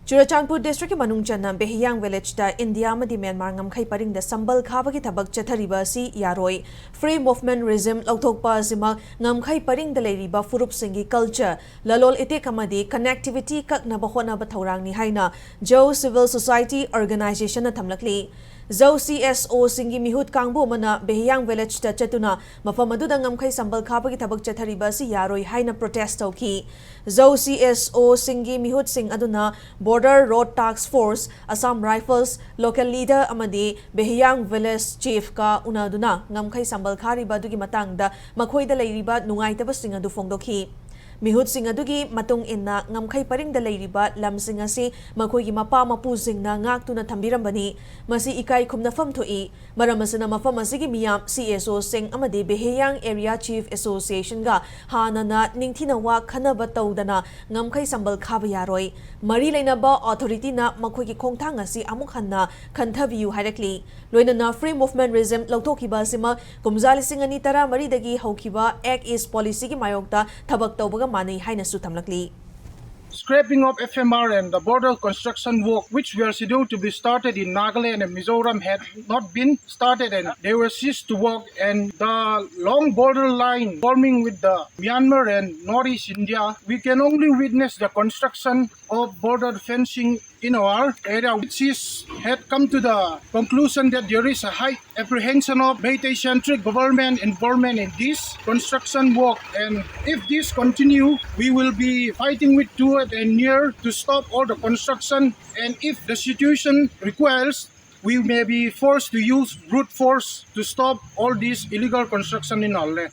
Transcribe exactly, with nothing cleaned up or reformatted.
Churachandpur district ꯀꯤ ꯃꯅꯨꯡ ꯆꯟꯅ ꯕꯦꯍꯤꯌꯥꯡ village ꯇ ꯏꯟꯗꯤꯌꯥ ꯑꯃꯗꯤ ꯃ꯭ꯌꯥꯟꯃꯥꯔ ꯉꯝꯈꯩ ꯄꯔꯤꯡꯗ ꯁꯝꯕꯜ ꯈꯥꯕꯒꯤ ꯊꯕꯛ ꯆꯠꯊꯔꯤꯕ ꯑꯁꯤ ꯌꯥꯔꯣꯏ꯫ Free movement regime ꯂꯧꯊꯣꯛꯄ ꯑꯁꯤꯃꯛ ꯉꯝꯈꯩ ꯄꯔꯤꯡꯗ ꯂꯩꯔꯤꯕ ꯐꯨꯔꯨꯞꯁꯤꯡꯒꯤ culture, ꯂꯂꯣꯜ ꯏꯇꯤꯛ ꯑꯃꯗꯤ connectivity ꯀꯛꯅꯕ ꯍꯣꯠꯅꯕ ꯊꯧꯔꯥꯡꯅꯤ ꯍꯥꯏꯅ ꯖꯧ civil society organization ꯅ ꯊꯝꯂꯛꯂꯤ꯫ ꯖꯧ C S O ꯁꯤꯡꯒꯤ ꯃꯤꯍꯨꯠ ꯀꯥꯡꯕꯨ ꯑꯃꯅ ꯕꯦꯍꯤꯌꯥꯡ village ꯇ ꯆꯠꯇꯨꯅ ꯃꯐꯝ ꯑꯗꯨꯗ ꯉꯝꯈꯩ ꯁꯝꯕꯜ ꯈꯥꯕꯒꯤ ꯊꯕꯛ ꯆꯠꯊꯔꯤꯕ ꯑꯁꯤ ꯌꯥꯔꯣꯏ ꯍꯥꯏꯅ protest ꯇꯧꯈꯤ꯫ ꯖꯧ C S O ꯁꯤꯡꯒꯤ ꯃꯤꯍꯨꯠꯁꯤꯡ ꯑꯗꯨꯅ Border Road Task Force, Assam Rifles, local leader ꯑꯃꯗꯤ ꯕꯦꯍꯤꯌꯥꯡ village chief ꯀ ꯎꯅꯗꯨꯅ ꯉꯝꯈꯩ ꯁꯝꯕꯜ ꯈꯥꯔꯤꯕ ꯑꯗꯨꯒꯤ ꯃꯇꯥꯡꯗ ꯃꯈꯣꯏꯗ ꯂꯩꯔꯤꯕ ꯅꯨꯡꯉꯥꯏꯇꯕꯁꯤꯡ ꯑꯗꯨ ꯐꯣꯡꯗꯣꯛꯈꯤ꯫ ꯃꯤꯍꯨꯠꯁꯤꯡ ꯑꯗꯨꯒꯤ ꯃꯇꯨꯡ ꯏꯟꯅ ꯉꯝꯈꯩ ꯄꯔꯤꯡꯗ ꯂꯩꯔꯤꯕ ꯂꯝꯁꯤꯡ ꯑꯁꯤ ꯃꯈꯣꯏꯒꯤ ꯃꯄꯥ ꯃꯄꯨꯁꯤꯡꯅ ꯉꯥꯛꯇꯨꯅ ꯊꯝꯕꯤꯔꯝꯕꯅꯤ꯫ ꯃꯁꯤ ꯏꯀꯥꯏ ꯈꯨꯝꯅꯐꯝ ꯊꯣꯛꯏ꯫ ꯃꯔꯝ ꯑꯁꯤꯅ ꯃꯐꯝ ꯑꯁꯤꯒꯤ ꯃꯤꯌꯥꯝ, C S O ꯁꯤꯡ ꯑꯃꯗꯤ ꯕꯦꯍꯤꯌꯥꯡ Area Chief Association ꯒ ꯍꯥꯟꯅꯅ ꯅꯤꯡꯊꯤꯅ ꯋꯥ ꯈꯟꯅꯕ ꯇꯧꯗꯅ ꯉꯝꯈꯩ ꯁꯝꯕꯜ ꯈꯥꯕ ꯌꯥꯔꯣꯏ꯫ ꯃꯔꯤ ꯂꯩꯅꯕ authority ꯅ ꯃꯈꯣꯏꯒꯤ ꯈꯣꯡꯊꯥꯡ ꯑꯁꯤ ꯑꯃꯨꯛ ꯍꯟꯅ ꯈꯟꯊꯕꯤꯌꯨ ꯍꯥꯏꯔꯛꯂꯤ꯫ ꯂꯣꯏꯅꯅ Free Movement Regime ꯂꯧꯊꯣꯛꯈꯤꯕ ꯑꯁꯤꯃꯛ ꯀꯨꯝꯖꯥ ꯂꯤꯁꯤꯡ ꯑꯅꯤ ꯇꯔꯥ ꯃꯔꯤꯗꯒꯤ ꯍꯧꯈꯤꯕ Act East Policy ꯒꯤ ꯃꯥꯌꯣꯛꯇ ꯊꯕꯛ ꯇꯧꯕꯒ ꯃꯥꯟꯅꯩ ꯍꯥꯏꯅꯁꯨ ꯊꯝꯂꯛꯂꯤ꯫ Scrapping of F M R and the border construction work, which were scheduled to be started in Nagaland and Mizoram, had not been started, and they were ceased to work. And the long border line forming with the Myanmar and Northeast India, we can only witness the construction of border fencing in our area, which is had come to the conclusion that there is a high apprehension of Meitei-centric government involvement in this construction work. And if this continue, we will be fighting with tooth and nail to stop all the construction. And if the situation requires, we may be forced to use brute force to stop all this illegal construction in our land.